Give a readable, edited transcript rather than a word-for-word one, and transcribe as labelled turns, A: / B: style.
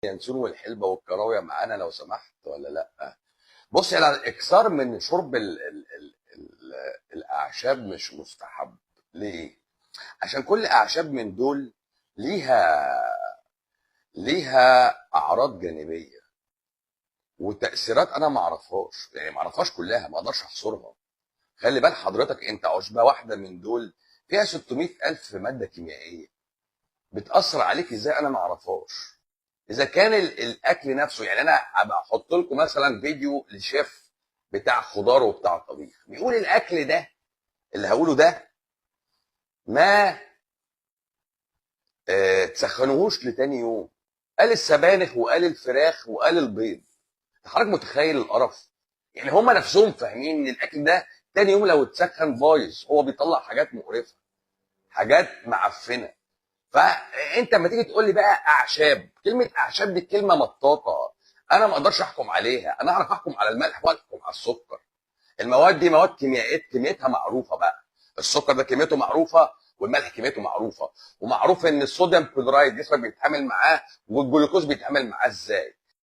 A: اليانسون والحلبه والكراويه معانا لو سمحت ولا لا؟ بص، يعني الاكثار من شرب ال ال ال ال الاعشاب مش مستحب. ليه؟ عشان كل اعشاب من دول ليها اعراض جانبيه وتاثيرات انا ما اعرفهاش، يعني ما اعرفهاش كلها، ما اقدرش احصرها. خلي بال حضرتك، انت عشبه واحدة من دول فيها 600 الف مادة كيميائية بتاثر عليك ازاي انا ما اعرفهاش. اذا كان الاكل نفسه، يعني انا ابقى احط لكم مثلا فيديو لشيف بتاع خضار وبتاع طبيخ بيقول الاكل ده اللي هقوله ده ما تسخنوهوش لتاني يوم. قال السبانخ وقال الفراخ وقال البيض. حضرتك متخيل القرف؟ يعني هما نفسهم فاهمين ان الاكل ده تاني يوم لو اتسخن بايظ، هو بيطلع حاجات مقرفه، حاجات معفنه. فانت لما تيجي تقول لي بقى اعشاب، كلمة اعشاب دي كلمة مطاطه، انا ما اقدرش احكم عليها. انا اعرف احكم على الملح واحكم على السكر. المواد دي مواد كيميائيه، كميتها معروفة بقى. السكر ده كميته معروفة والملح كميته معروفه، ومعروف ان ال sodium chloride جسمك بيتعامل معاه والجلوكوز بيتعامل معاه ازاي.